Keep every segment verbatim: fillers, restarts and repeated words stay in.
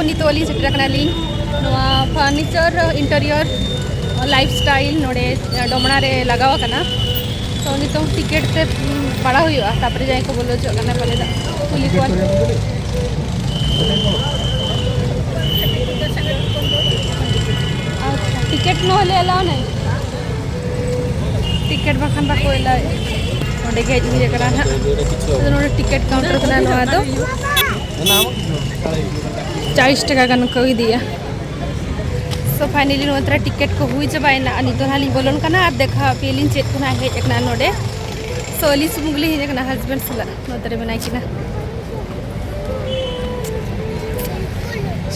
ᱱᱤᱛᱚᱜ ᱞᱤᱧ ᱥᱮᱴᱮᱨ ᱟᱠᱟᱱᱟ ᱞᱤᱧ ᱱᱚᱣᱟ furniture interior lifestyle ᱱᱚᱰᱮ ᱰᱚᱢᱲᱟ ᱨᱮ ᱞᱟᱜᱟᱣ ᱟᱠᱟᱱᱟ᱾ ᱛᱚ ᱱᱤᱛᱚᱝ ᱴᱤᱠᱤᱴ ᱛᱮ ᱵᱟᱲᱟ ᱦᱩᱭᱩᱜᱼᱟ, ᱛᱟᱨᱯᱚᱨᱮ ᱡᱟᱦᱟᱸᱭ ᱠᱚ ᱵᱚᱞᱚ ᱦᱚᱪᱚᱜ ᱠᱟᱱᱟ ᱯᱟᱞᱮ ᱫᱚ ᱠᱩᱞᱤ ᱠᱚᱣᱟ᱾ ᱟᱪᱪᱷᱟ, ᱴᱤᱠᱤᱴ ᱱᱚᱦᱞᱮ ᱮᱞᱟᱣ ᱱᱟᱭ, ᱴᱤᱠᱤᱴ ᱵᱟᱠᱷᱟᱱ ᱵᱟᱠᱚ ᱮᱞᱟᱣᱮᱫ᱾ ᱱᱚᱰᱮ ᱜᱮ ᱦᱮᱡ ᱦᱩᱭ ᱟᱠᱟᱱᱟ ᱱᱟᱦᱟᱜ᱾ ᱟᱫᱚ ᱱᱚᱰᱮ ᱴᱤᱠᱤᱴ ᱠᱟᱣᱩᱱᱴᱟᱨ ᱠᱟᱱᱟ ᱱᱚᱣᱟ ᱫᱚ᱾ ᱪᱟᱞᱤᱥ ᱴᱟᱠᱟ ᱜᱟᱱ ᱠᱚ ᱤᱫᱤᱭᱟ᱾ So finally ᱱᱚᱣᱟ ᱛᱚᱨᱟ ᱴᱤᱠᱤᱴ ᱠᱚ ᱦᱩᱭ ᱪᱟᱵᱟᱭᱮᱱᱟ᱾ ᱟᱨ ᱱᱤᱛᱚᱜ ᱱᱟᱦᱟᱜ ᱞᱤᱧ ᱵᱚᱞᱚᱱ ᱠᱟᱱᱟ ᱟᱨ ᱫᱮᱠᱷᱟᱣ ᱟᱯᱮᱭᱟᱞᱤᱧ ᱪᱮᱫ ᱠᱚ ᱱᱟᱦᱟᱜ ᱦᱮᱡ ᱟᱠᱟᱱᱟ ᱱᱚᱰᱮ᱾ So ᱟᱹᱞᱤᱧ ᱥᱩᱢᱩᱝ ᱜᱮᱞᱤᱧ ᱦᱮᱡ ᱟᱠᱟᱱᱟ husband ᱥᱟᱞᱟᱜ᱾ ᱱᱚᱛᱮ ᱨᱮ ᱢᱮᱱᱟᱭ ᱠᱤᱱᱟ᱾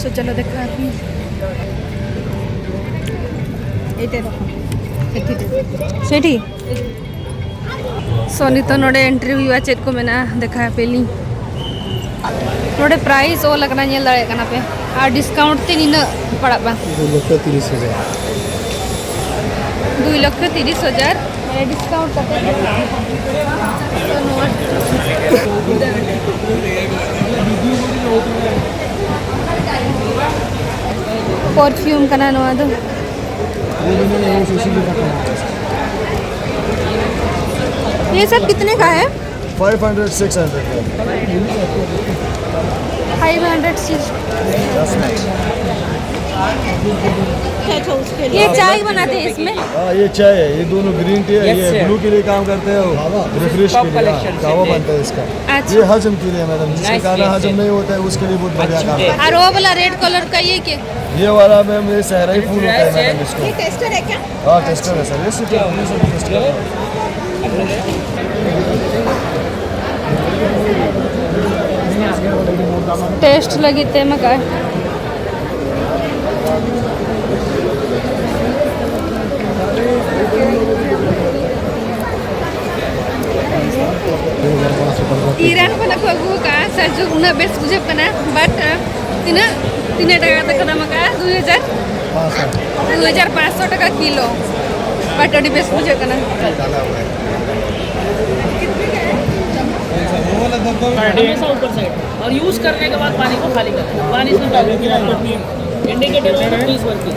So ᱪᱚᱞᱚ ᱫᱮᱠᱷᱟᱣ ᱟᱯᱮᱭᱟᱹᱧ᱾ ᱮᱭᱴᱟ ᱫᱮᱠᱷᱚ᱾ ᱥᱮᱴᱷᱤ᱾ So ᱱᱤᱛᱚᱜ ᱱᱚᱰᱮ entry ᱦᱩᱭᱩᱜᱼᱟ, ᱪᱮᱫ ᱠᱚ ᱢᱮᱱᱟᱜᱼᱟ ᱫᱮᱠᱷᱟᱣ ᱟᱯᱮᱭᱟᱞᱤᱧ᱾ ᱱᱚᱰᱮ price ᱚᱞ ᱟᱠᱟᱱᱟ, ᱧᱮᱞ ᱫᱟᱲᱮᱭᱟᱜ ᱠᱟᱱᱟ ᱯᱮ᱾ ᱟᱨ discount ᱛᱮ ᱱᱤᱱᱟᱹᱜ ᱯᱟᱲᱟᱜ ᱠᱟᱱᱟ? ᱫᱩ ᱞᱚᱠᱷᱚ ᱛᱤᱨᱤᱥ ᱦᱟᱡᱟᱨ᱾ ᱫᱩᱭ ᱞᱚᱠᱷᱚ ᱛᱤᱨᱤᱥ ᱦᱟᱡᱟᱨ, ᱢᱟᱱᱮ discount ᱠᱟᱛᱮ᱾ So ᱱᱚᱣᱟ perfume ᱠᱟᱱᱟ ᱱᱚᱣᱟ ᱫᱚ᱾ ये सब कितने का है? फाइव हंड्रेड, सिक्स हंड्रेड का। Five hundred, six. ये चाय बनाते हैं इसमें? हाँ, ये चाय है, ये दोनों ग्रीन टी है, ये ब्लू के लिए काम करते हैं, रिफ्रेश के लिए। कावा बनता है इसका। अच्छा। ये हजम के लिए मैडम, जिसके कारण हजम नहीं होता है, उसके लिए बहुत बढ़िया काम है। और वो वाला रेड कलर का ये क्या? ये वाला मैम, ये सहराई फूल होता है मैडम, इसको। ये टेस्टर है क्या? हाँ, टेस्टर है सर, ये सिर्फ टेस्टर है। टेस्ट लगी ते में का है? ᱤᱨᱟᱱ ᱠᱷᱚᱱᱟᱜ ᱠᱚ ᱟᱹᱜᱩ ᱟᱠᱟᱫᱼᱟ ᱥᱟᱡᱩ, ᱩᱱᱟᱹᱜ ᱵᱮᱥ ᱵᱩᱡᱷᱟᱹᱜ ᱠᱟᱱᱟ, but ᱛᱤᱱᱟᱹᱜ, ᱛᱤᱱᱟᱹᱜ ᱴᱟᱠᱟ ᱠᱟᱛᱮ ᱠᱚ ᱫᱟᱢ ᱟᱠᱟᱫᱼᱟ? ᱫᱩᱭ ᱦᱟᱡᱟᱨ, ᱫᱩᱭ ᱦᱟᱡᱟᱨ ᱯᱟᱸᱪᱥᱚ ᱴᱟᱠᱟ ᱠᱤᱞᱳ, but ᱟᱹᱰᱤ ᱵᱮᱥ ᱵᱩᱡᱷᱟᱹᱜ ᱠᱟᱱᱟ᱾ हमेशा ऊपर साइड, और यूज करने के बाद पानी को खाली करना। पानी इसमें डाल दीजिए। Indicator please working.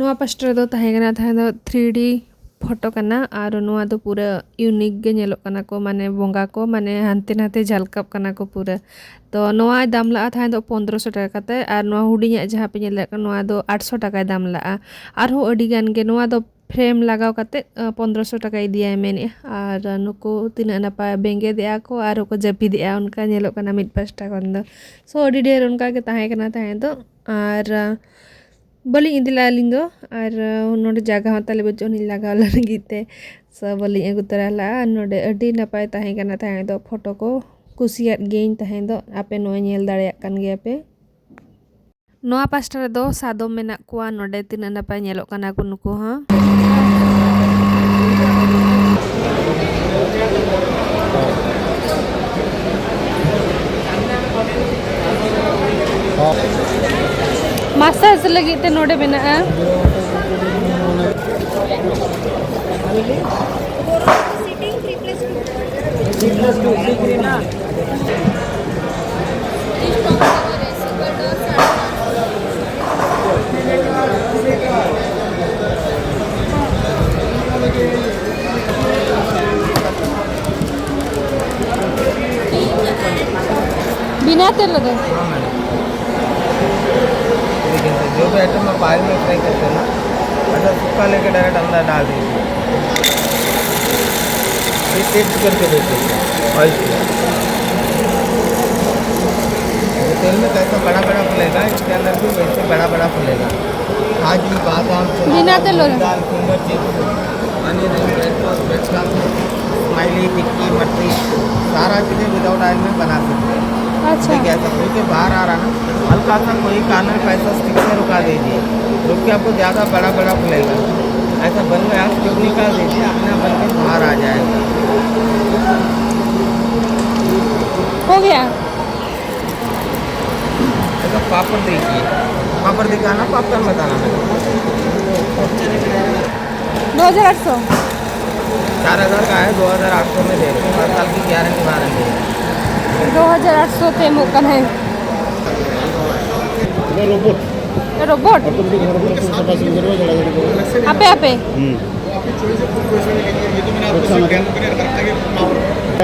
ᱱᱚᱣᱟ ᱯᱟᱥᱴᱟ ᱨᱮᱫᱚ ᱛᱟᱦᱮᱸ ᱠᱟᱱᱟ ᱛᱟᱦᱮᱸ ᱫᱚ ᱛᱷᱨᱤ ᱰᱤ ᱯᱷᱳᱴᱳ ᱠᱟᱱᱟ᱾ ᱟᱨ ᱱᱚᱣᱟ ᱫᱚ ᱯᱩᱨᱟᱹ ᱤᱭᱩᱱᱤᱠ ᱜᱮ ᱧᱮᱞᱚᱜ ᱠᱟᱱᱟ ᱠᱚ, ᱢᱟᱱᱮ ᱵᱚᱸᱜᱟ ᱠᱚ ᱢᱟᱱᱮ ᱦᱟᱱᱛᱮ ᱱᱟᱛᱮ ᱡᱷᱟᱞᱠᱟᱜ ᱠᱟᱱᱟ ᱠᱚ ᱯᱩᱨᱟᱹ᱾ ᱛᱚ ᱱᱚᱣᱟᱭ ᱫᱟᱢ ᱞᱟᱜᱼᱟ ᱛᱟᱦᱮᱸ ᱫᱚ ᱯᱚᱱᱫᱽᱨᱚᱥᱚ ᱴᱟᱠᱟ ᱠᱟᱛᱮ᱾ ᱟᱨ ᱱᱚᱣᱟ ᱦᱩᱰᱤᱧᱟᱜ ᱡᱟᱦᱟᱸ ᱯᱮ ᱧᱮᱞ ᱫᱟᱲᱮᱭᱟᱜ ᱠᱟᱱᱟ, ᱱᱚᱣᱟ ᱫᱚ ᱟᱴᱥᱚ ᱴᱟᱠᱟᱭ ᱫᱟᱢ ᱞᱟᱜᱼᱟ᱾ ᱟᱨᱦᱚᱸ ᱟᱹᱰᱤ ᱜᱟᱱ ᱜᱮ, ᱱᱚᱣᱟ ᱫᱚ ᱯᱷᱨᱮᱢ ᱞᱟᱜᱟᱣ ᱠᱟᱛᱮ ᱯᱚᱱᱫᱽᱨᱚᱥᱚ ᱴᱟᱠᱟ ᱤᱫᱤᱭᱟᱭ ᱢᱮᱱᱮᱫᱼᱟ᱾ ᱟᱨ ᱱᱩᱠᱩ ᱛᱤᱱᱟᱹᱜ ᱱᱟᱯᱟᱭ ᱵᱮᱸᱜᱮᱫᱮᱜᱼᱟ ᱠᱚ ᱟᱨ ᱠᱚ ᱡᱟᱹᱯᱤᱫᱮᱜᱼᱟ, ᱚᱱᱠᱟ ᱧᱮᱞᱚᱜ ᱠᱟᱱᱟ ᱢᱤᱫ ᱯᱟᱥᱴᱟ ᱠᱷᱚᱱ ᱫᱚ᱾ ᱥᱳ ᱟᱹᱰᱤ ᱰᱷᱮᱨ ᱚᱱᱠᱟ ᱜᱮ ᱛᱟᱦᱮᱸ ᱠᱟᱱᱟ ᱛᱟᱦᱮᱸ ᱫᱚ᱾ ᱟᱨ ᱵᱟᱹᱞᱤᱧ ᱤᱫᱤ ᱞᱮᱫᱼᱟ ᱟᱹᱞᱤᱧ ᱫᱚ᱾ ᱟᱨ ᱱᱚᱰᱮ ᱡᱟᱭᱜᱟ ᱦᱚᱸ ᱛᱟᱞᱮ ᱵᱟᱹᱪᱩᱜ ᱟᱹᱱᱤᱡ ᱞᱟᱜᱟᱣ ᱞᱟᱹᱜᱤᱫ ᱛᱮ, ᱥᱳ ᱵᱟᱹᱞᱤᱧ ᱟᱹᱜᱩ ᱛᱚᱨᱟ ᱞᱮᱫᱼᱟ᱾ ᱟᱨ ᱱᱚᱰᱮ ᱟᱹᱰᱤ ᱱᱟᱯᱟᱭ ᱛᱟᱦᱮᱸ ᱠᱟᱱᱟ ᱛᱟᱦᱮᱸ ᱫᱚ, ᱯᱷᱳᱴᱳ ᱠᱚ ᱠᱩᱥᱤᱭᱟᱫ ᱜᱤᱭᱟᱹᱧ ᱛᱟᱦᱮᱸ ᱫᱚ᱾ ᱟᱯᱮ ᱱᱚᱜᱼᱚᱭ ᱧᱮᱞ ᱫᱟᱲᱮᱭᱟᱜ ᱠᱟᱱ ᱜᱮᱭᱟ ᱯᱮ᱾ ᱱᱚᱣᱟ ᱯᱟᱥᱴᱟ ᱨᱮᱫᱚ ᱥᱟᱫᱚᱢ ᱢᱮᱱᱟᱜ ᱠᱚᱣᱟ᱾ ᱱᱚᱰᱮ ᱛᱤᱱᱟᱹᱜ ᱱᱟᱯᱟᱭ ᱧᱮᱞᱚᱜ ᱠᱟᱱᱟ ᱠᱚ ᱱᱩᱠᱩ ᱦᱚᱸ᱾ ᱢᱟᱥᱟᱡᱽ ᱞᱟᱹᱜᱤᱫ ᱛᱮ ᱱᱚᱰᱮ ᱢᱮᱱᱟᱜᱼᱟ᱾ बिना तेल दे। देखिए सर, जो भी आइटम आप ऑयल में फ्राई करते हैं ना, ऐसा सूखा लेके डायरेक्ट अंदर डाल दीजिए। ये टेस्ट करके देखिए ऑयल को। ये तेल में कैसा बड़ा बड़ा फूलेगा, इसके अंदर भी वैसे बड़ा बड़ा फूलेगा। काजू, बादाम, बिना तेल वाला। दाल, finger chips, onion, bread toast, bread crumb, smiley, टिक्की, मटरी, सारा चीज़ें विदाउट ऑयल में बना सकते हैं। अच्छा। देखिए, ऐसा खुल के बाहर आ रहा ना, हल्का सा कोई कॉर्नर पे ऐसा स्टिक से रुका दीजिए, रुक के आपको ज़्यादा बड़ा बड़ा फूलेगा। ऐसा बन गया, स्टिक निकाल दीजिए, अपने आप बन के बाहर आ जाएगा। हो गया। ऐसा पापड़ देखिए, पापड़ दिखाना, पॉपकॉर्न बताना मेरे को। दो हज़ार आठ सौ। चार हज़ार का है, दो हज़ार आठ सौ में दे रहे हैं, हर साल की गारंटी वारंटी है। ᱫᱩ ᱦᱟᱡᱟᱨ ᱟᱴᱥᱚ ᱛᱮ ᱮᱢᱚᱜ ᱠᱟᱱᱟᱭ᱾ ᱤᱧ ᱫᱚ ᱨᱳᱵᱳᱴ᱾ ᱨᱳᱵᱳᱴ? ᱚᱴᱳᱢᱮᱴᱤᱠ ᱦᱚᱲ ᱠᱚ ᱥᱟᱯᱷᱟ ᱥᱟᱹᱯᱷᱤ ᱠᱚᱨᱮ ᱡᱷᱟᱲᱟ ᱡᱷᱟᱹᱲᱤ ᱠᱚ᱾ ᱟᱯᱮ ᱟᱯᱮ? ᱦᱩᱸ᱾ ଆଚ୍ଛା, ମ୍ୟାଡ଼ାମ୍।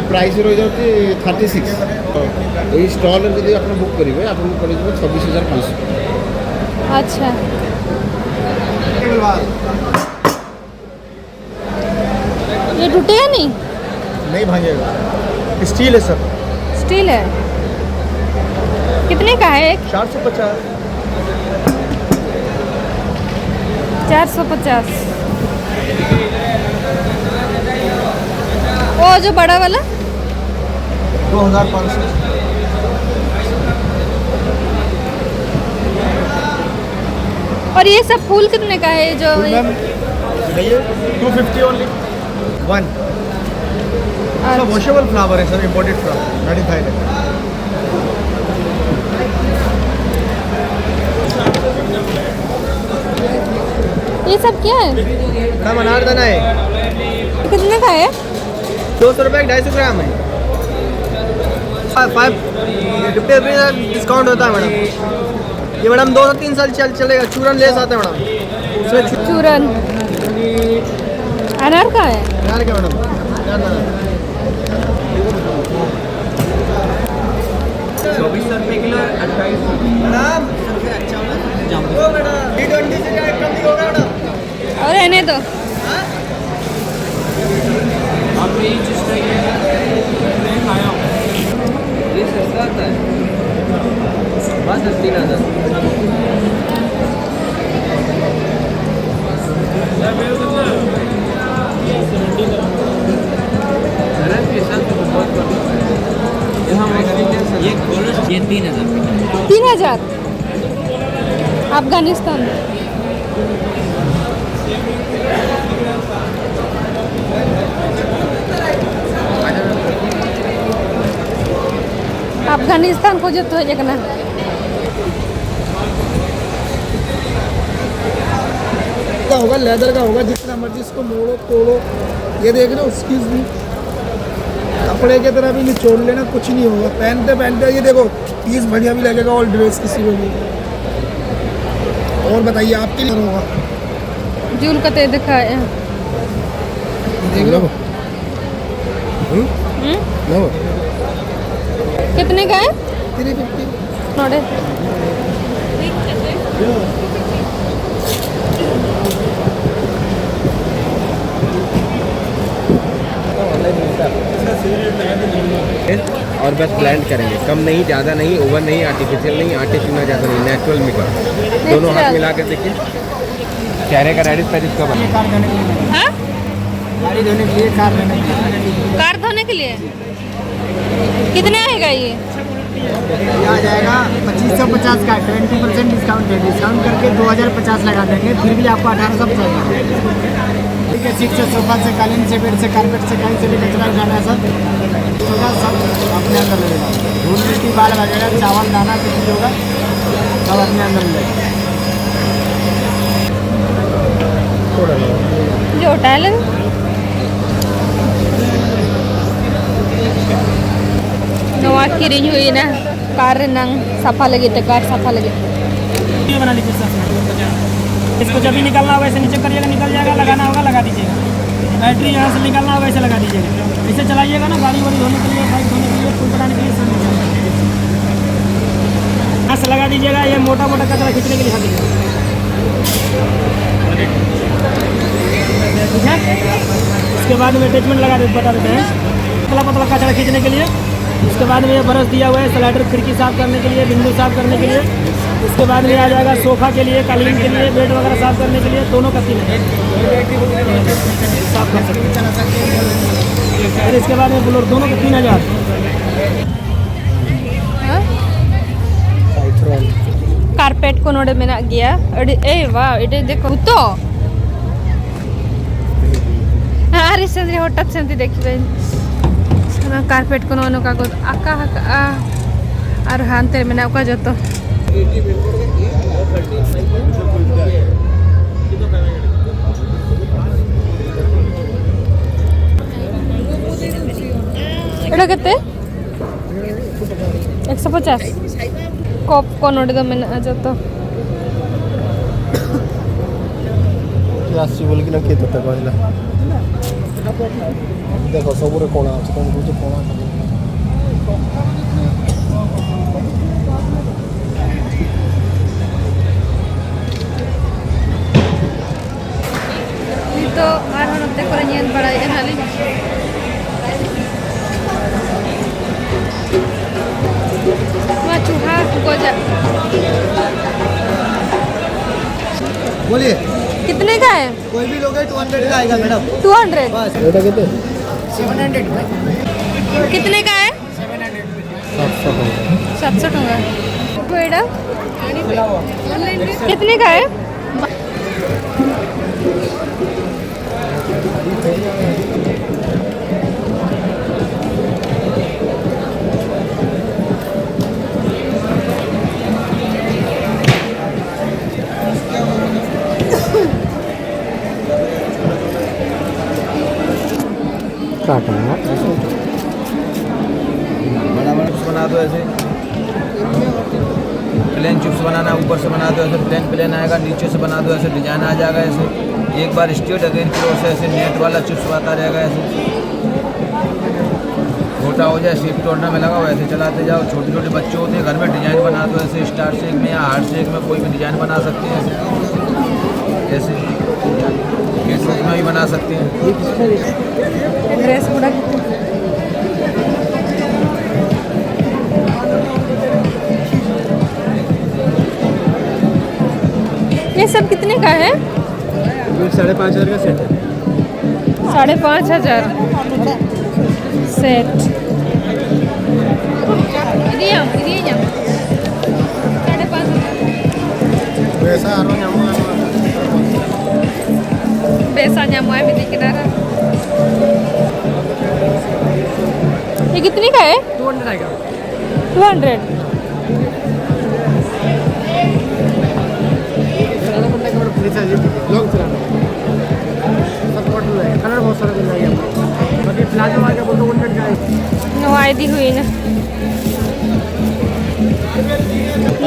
ପ୍ରାଇସ୍ ରହିଯାଉଛି ଥାର୍ଟି ସିକ୍ସ। ଏଇ ଷ୍ଟଲ୍ ଯଦି ଆପଣ ବୁକ୍ କରିବେ, ଆପଣଙ୍କୁ ପଡ଼ିଯିବ ଛବିଶ ହଜାର ପାଞ୍ଚଶହ। अच्छा। ये टूटेगा नहीं? नहीं भांगेगा, स्टील है सर। स्टील है। कितने का है एक? चार सौ पचास। चार सौ पचास। वो जो बड़ा वाला? दो हज़ार पाँच सौ। और ये सब फूल कितने का है? जो मैम, भैया, two fifty only. One. Sir, washable flower है sir, imported flower, not in Thailand. ये सब क्या है? मैम, अनारदाना है। कितने का है? दो सौ रुपये का ढाई सौ ग्राम है। फाइव फिफ्टी रुपीज़ डिस्काउंट होता है मैडम। ये मैडम दो से तीन साल चल चलेगा। चूरन ले सकते हैं मैडम। इसमें चू- चूरन अनार का है। यार क्या मैडम, यार ना। चौबीस सौ रुपये किलो, अट्ठाईस सौ। मैडम, सबसे अच्छा वाला जामुन। टी ट्वेंटी से क्या कम नहीं होगा मैडम? और रहने दो। आपने ये चीज़ ट्राई किया? मैं खाया हूँ। ये सस्ता आता है। बस तीन हज़ार। गरम के साथ तो बहुत बढ़िया है। ये हम ये तीन हज़ार। तीन हजार। अफगानिस्तान। अफगानिस्तान को जो तो जगना। का होगा, लेदर का होगा, जितना मर्जी इसको मोड़ो तोड़ो। ये देख रहे हो, एक्सक्यूज मी। कपड़े की तरह भी निचोड़ लेना, कुछ नहीं होगा। पहनते पहनते ये देखो, पीस बढ़िया भी लगेगा और ड्रेस किसी में भी। और बताइए, आपके लिए होगा। ᱡᱩᱞ ᱠᱟᱛᱮ ᱫᱮᱠᱷᱟᱣᱮᱫᱼᱟ᱾ देख लो। हम्म? हम्म? लो। कितने का है? Three fifty. नोड़े। और बस ब्लेंड करेंगे। कम नहीं, ज़्यादा नहीं, ओवर नहीं, आर्टिफिशियल नहीं, आटे चूना ज़्यादा नहीं, नेचुरल मिक्स। दोनों हाथ नेचुरल। मिला के देखिए, चेहरे का रेडिश पैच इसका बना। हाँ? गाड़ी धोने के लिए, कार धोने के लिए। कार धोने के लिए। कितने आएगा ये? ये आ जाएगा पच्चीस सौ पचास का, ट्वेंटी परसेंट डिस्काउंट है। डिस्काउंट करके दो हज़ार पचास लगा देंगे, फिर भी आपको अठारह सौ पचास लगा देंगे। ठीक है, सीट से, सोफा से, कालीन से, बेड से, कारपेट से, कहीं से भी कचरा उठाना है सर, होगा, सब अपने अंदर लगेगा। धूल मिट्टी, बाल वगैरह, चावल, दाना, कुछ भी होगा, सब अपने अंदर लगेगा। ᱡᱚᱴᱟᱞᱮᱱ᱾ ᱱᱚᱣᱟ ᱠᱤᱨᱤᱧ ᱦᱩᱭᱱᱟ ᱠᱟᱨ ᱨᱮᱱᱟᱝ ᱥᱟᱯᱷᱟ ᱞᱟᱹᱜᱤᱫ ᱛᱮ, ᱠᱟᱨ ᱥᱟᱯᱷᱟ ᱞᱟᱹᱜᱤᱫ᱾ ये बना लीजिए सर। इसको जब भी निकालना होगा, ऐसे नीचे करिएगा, निकल जाएगा, लगाना होगा, लगा दीजिएगा। बैटरी यहाँ से निकालना होगा, ऐसे लगा दीजिएगा। इसे चलाइएगा ना, गाड़ी वाड़ी धोने के लिए, बाइक धोने के लिए, फुल बनाने के लिए, सब निकालना है। यहाँ से लगा दीजिएगा, ये मोटा मोटा कचरा खींचने के लिए हाथ दीजिएगा। ठीक है, इसके बाद में अटैचमेंट लगा दे, बता देते हैं, पतला पतला कचरा खींचने के लिए। उसके बाद में ये ब्रश दिया हुआ है स्लाइडर, खिड़की साफ करने के लिए, विंडो साफ करने के लिए। उसके बाद में आ जाएगा सोफा के लिए, कालीन के लिए, बेड वगैरह साफ करने के लिए, दोनों का तीन है। साफ कर सकते हैं। फिर इसके बाद में बोलो, दोनों के तीन हज़ार। ᱦᱮᱸ? ᱠᱟᱨᱯᱮᱴ ᱠᱚ ᱱᱚᱰᱮ ᱢᱮᱱᱟᱜ ᱜᱮᱭᱟ᱾ ᱟᱹᱰᱤ, ᱮᱭ ᱵᱟ, ᱟᱹᱰᱤ ᱫᱮᱠᱷᱚ ᱛᱚ᱾ ᱟᱨ ᱥᱮᱱ ᱨᱮ ᱦᱚᱴᱟᱛ ᱥᱮᱱ ᱛᱮ ᱫᱮᱠᱷᱤ ᱵᱟᱹᱧ᱾ ᱚᱱᱟ ᱠᱟᱨᱯᱮᱴ ᱠᱚ ᱱᱚᱜᱼᱚ ᱱᱚᱝᱠᱟ ᱠᱚ ᱟᱠᱟ ᱟᱠᱟᱜᱼᱟ᱾ ᱟᱨ ᱦᱟᱱᱛᱮ ᱨᱮ ᱢᱮᱱᱟᱜ ᱠᱚᱣᱟ ᱡᱚᱛᱚ᱾ ᱪᱟᱥ ᱠᱚᱯ ᱠᱚ ᱱᱚᱰᱮ ᱫᱚ ᱢᱮᱱᱟᱜᱼᱟ ᱡᱚᱛᱚ᱾ ᱪᱟᱥ ᱪᱤ ᱵᱚᱞᱮ ᱠᱤᱱᱟ ᱠᱷᱮᱛ ᱛᱟᱠᱚ ᱦᱤᱞᱟ᱾ ᱫᱮᱠᱷᱚ, ᱥᱚᱵᱩᱨᱮ ᱠᱚᱲᱟ ᱟᱪᱷᱮ, ᱠᱚᱢ ᱵᱩᱡᱷᱮ ᱠᱚᱲᱟ᱾ ᱱᱤᱛᱚᱜ ᱟᱨᱦᱚᱸ ᱱᱚᱛᱮ ᱠᱚᱨᱮ ᱧᱮᱞ ᱵᱟᱲᱟᱭᱮᱫᱼᱟ ᱦᱟᱸᱜ ᱞᱤᱧ᱾ ᱱᱚᱣᱟ ᱪᱩᱦᱟ ᱜᱚᱡᱟᱜ᱾ बोलिए। कितने का है? कोई भी लोगे, टू हंड्रेड का आएगा मैडम। Two hundred. बस। बेटा कितने? Seven hundred. कितने का है? सात सौ टंका। सात सौ टंका। बेटा, कितने का है? काटना। बड़ा बड़ा चिप्स बना दो ऐसे। प्लेन चिप्स बनाना, ऊपर से बना दो ऐसे, प्लेन प्लेन आएगा, नीचे से बना दो ऐसे, डिजाइन आ जाएगा ऐसे। एक बार स्ट्रेट, अगेन प्रोसेस ऐसे, नेट वाला चिप्स आता रहेगा ऐसे। छोटा हो जाए, शेप तोड़ने में लगा हो, ऐसे चलाते जाओ। छोटे छोटे बच्चे होते हैं, घर में डिजाइन बना दो ऐसे, स्टार शेप में या हार्ट शेप में कोई भी डिजाइन बना सकते हैं ऐसे। जैसे ये इसमें भी बना सकते हैं। ड्रेस पूरा। ये सब कितने का है? ये साढ़े पाँच हज़ार का सेट है। साढ़े पाँच हज़ार सेट। ᱤᱫᱤᱭᱟᱢ, ᱤᱫᱤᱭᱟᱹᱧᱟᱢ᱾ ᱥᱟᱲᱮ ᱯᱟᱸᱪ ᱦᱟᱡᱟᱨ᱾ ᱯᱚᱭᱥᱟ ᱟᱨᱦᱚᱸ ᱧᱟᱢᱚᱜᱼᱟ᱾ ᱯᱚᱭᱥᱟ ᱧᱟᱢᱚᱜᱼᱟ, ᱢᱤᱫ ᱫᱤᱱ ᱠᱟᱱᱟ᱾ ये कितने का है? टू हंड्रेड आएगा। Two hundred. लॉन्ग चलाना है। सब मॉडल है, कलर बहुत सारे मिल जाएंगे आपको। बाकी प्लाजो आ गया, बोल दो, वन हंड्रेड का है। ᱱᱚᱣᱟ ᱤᱫᱤ ᱦᱩᱭᱱᱟ᱾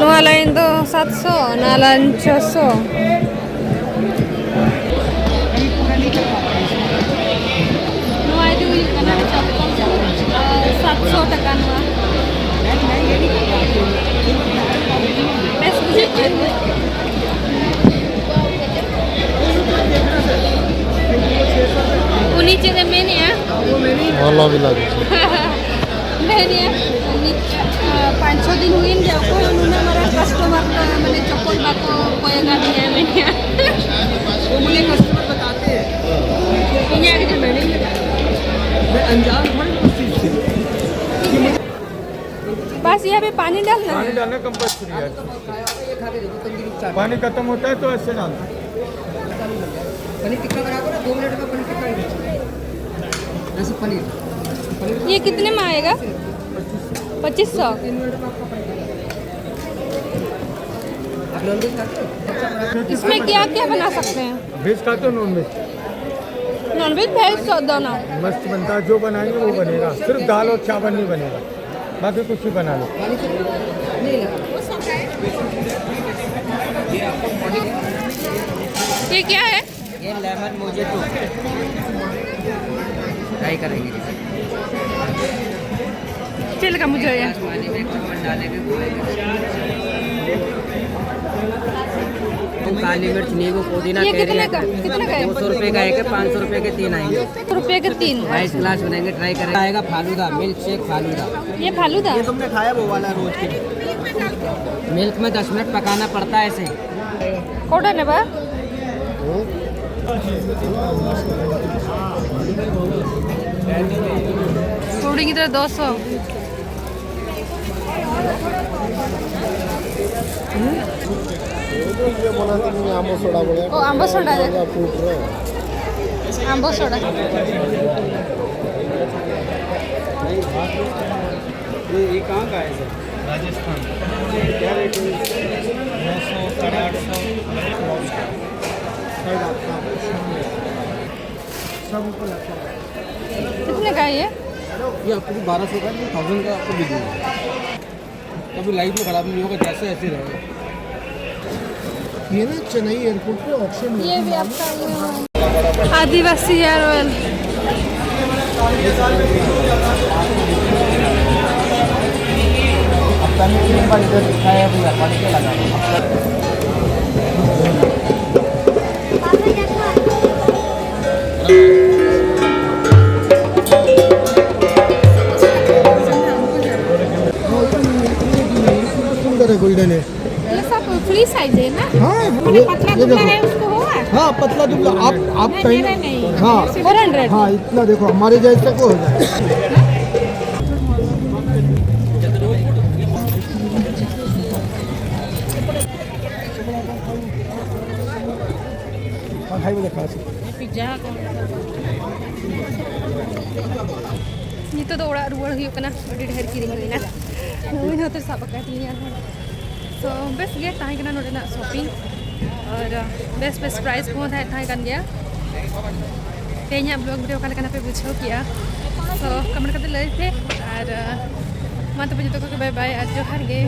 ᱱᱚᱣᱟ ᱞᱟᱭᱤᱱ ᱫᱚ ᱥᱟᱛᱥᱚ, ᱱᱚᱣᱟ ᱞᱟᱭᱤᱱ ᱪᱷᱚᱥᱚ᱾ ᱱᱚᱣᱟ ᱤᱫᱤ ᱦᱩᱭᱩᱜ ᱠᱟᱱᱟ ᱪᱟᱯᱯᱚᱞ, ᱥᱟᱛᱥᱚ ᱴᱟᱠᱟ ᱱᱚᱣᱟ᱾ ᱵᱮᱥ ᱵᱩᱡᱷᱟᱹᱜ ᱠᱟᱱᱟ᱾ ᱩᱱᱤ ᱪᱮᱫ ᱮ ᱢᱮᱱᱮᱜᱼᱟ? ᱚᱞᱟ ᱵᱤᱞᱟ ᱜᱮ᱾ ᱢᱮᱱᱮᱜᱼᱟ, ᱱᱤᱛ, ᱟ, ᱯᱟᱸᱪ ᱪᱷᱚ ᱫᱤᱱ ᱦᱩᱭᱮᱱ ᱜᱮᱭᱟ, ᱚᱠᱚᱭ ᱦᱚᱸ ᱱᱩᱱᱟᱹᱜ ᱢᱟᱨᱟᱝ ᱠᱟᱥᱴᱚᱢᱟᱨ ᱫᱚ, ᱢᱟᱱᱮ, ᱪᱚᱯᱚᱞ ᱵᱟᱠᱚ ᱠᱚᱭ ᱟᱠᱟᱫᱤᱧᱟ, ᱢᱮᱱᱮᱜᱼᱟ᱾ वो मुझे कस्टमर बताते हैं। ᱤᱧᱟᱹᱜ ᱜᱮ ᱢᱮᱱᱮᱜᱼᱟ᱾ मैं अनजान थोड़ी ना उस चीज़ से। बस यहाँ पे पानी डालना पानी है। डालना कंपलसरी है। पानी खत्म होता है तो ऐसे डालना। पनीर टिक्का बना दो ना, दो मिनट में पनीर टिक्का ही बन जाएगा। जैसे पनीर, पनीर ये कितने में आएगा? पच्चीस सौ। तीन मिनट में आपका पनीर। आप नॉनवेज खाते हो? इसमें क्या क्या बना सकते हैं? वेज खाते हो, नॉनवेज? नॉनवेज, वेज, सब दोनों। मस्त बनता है, जो बनाएंगे वो बनेगा, सिर्फ दाल और चावल नहीं बनेगा, बाकी कुछ भी बना लो। ये क्या है? ये लेमन मोजिटो ट्राई करेंगे। चल का मुझे ये। पानी में एक चम्मच डालेंगे। काली मिर्च, नींबू, पुदीना, ये कितने का, कितने का है? दो सौ रुपए का एक है, पाँच सौ रुपए के तीन आएंगे। रुपए के तीन। आइस ग्लास बनाएंगे, ट्राई करेंगे। आएगा फालूदा, मिल्क शेक फालूदा। ये फालूदा? ये तुमने खाया वो वाला रोज के? मिल्क में दस मिनट पकाना पड़ता है ऐसे। कोटा ने बा? ᱦᱩᱰᱤᱧ ᱜᱤᱫᱽᱨᱟᱹ ᱫᱚᱥ᱾ ᱟᱢᱵᱚ ᱥᱚᱰᱟ ᱵᱚᱞᱮ᱾ ᱚ, ᱟᱢᱵᱚ ᱥᱚᱰᱟ ᱨᱮ᱾ ᱟᱢᱵᱚ ᱥᱚᱰᱟ᱾ ये, ये कहाँ का है सर? राजस्थान। क्या रेट है? नौ सौ, साढ़े आठ सौ। सब ऊपर लगता है। कितने का है ये? ये आपको भी बारह सौ का, ये थाउजेंड का आपको बिक जाएगा। कभी लाइफ में खराब नहीं होगा, जैसे ऐसे रहेगा। ये ना चेन्नई एयरपोर्ट पे ऑक्शन ये भी आपका ये आदिवासी हेयर ऑयल। अब तमिल में एक बार इधर दिखाया है भैया, पढ़ के लगा। सुंदर है, गोल्डन है। ये सब फ्री साइज है ना? हाँ, थोड़ा ये, पतला ये दुबला देखो। है, उसको होगा? हाँ, पतला दुबला। आप आप नहीं, पहले मेरा नहीं। हाँ। Four hundred. हाँ, इतना देखो, हमारे जैसे को हो जाए। हाँ, खाई में देखा। ᱯᱤᱡᱡᱟ ᱠᱚ᱾ ᱱᱤᱛᱚᱜ ᱫᱚ ᱚᱲᱟᱜ ᱨᱩᱣᱟᱹᱲ ᱦᱩᱭᱩᱜ ᱠᱟᱱᱟ᱾ ᱟᱹᱰᱤ ᱰᱷᱮᱨ ᱠᱤᱨᱤᱧ ᱦᱩᱭᱱᱟ᱾ ᱱᱩᱭ ᱦᱚᱸ ᱛᱚ ᱥᱟᱵ ᱟᱠᱟᱫ ᱞᱤᱧᱟ᱾ ᱛᱚ ᱵᱮᱥ ᱜᱮ ᱛᱟᱦᱮᱸ ᱠᱟᱱᱟ ᱱᱚᱰᱮᱱᱟᱜ ᱥᱚᱯᱤᱝ᱾ ᱟᱨ ᱵᱮᱥ ᱵᱮᱥ ᱯᱨᱟᱭᱤᱥ ᱠᱚᱦᱚᱸ ᱛᱟᱦᱮᱸ ᱛᱟᱦᱮᱸ ᱠᱟᱱ ᱜᱮᱭᱟ᱾ ᱛᱮᱦᱮᱧᱟᱜ ᱵᱞᱚᱜ ᱵᱷᱤᱰᱤᱭᱳ ᱚᱠᱟ ᱞᱮᱠᱟᱱᱟᱜ ᱯᱮ ᱵᱩᱡᱷᱟᱹᱣ ᱠᱮᱜᱼᱟ? ᱛᱚ ᱠᱚᱢᱮᱱᱴ ᱠᱟᱛᱮ ᱞᱟᱹᱭ ᱯᱮ᱾ ᱟᱨ ᱢᱟ ᱛᱚᱵᱮ ᱡᱚᱛᱚ ᱠᱚᱜᱮ ᱵᱟᱭ ᱵᱟᱭ ᱟᱨ ᱡᱚᱦᱟᱨ ᱜᱮ᱾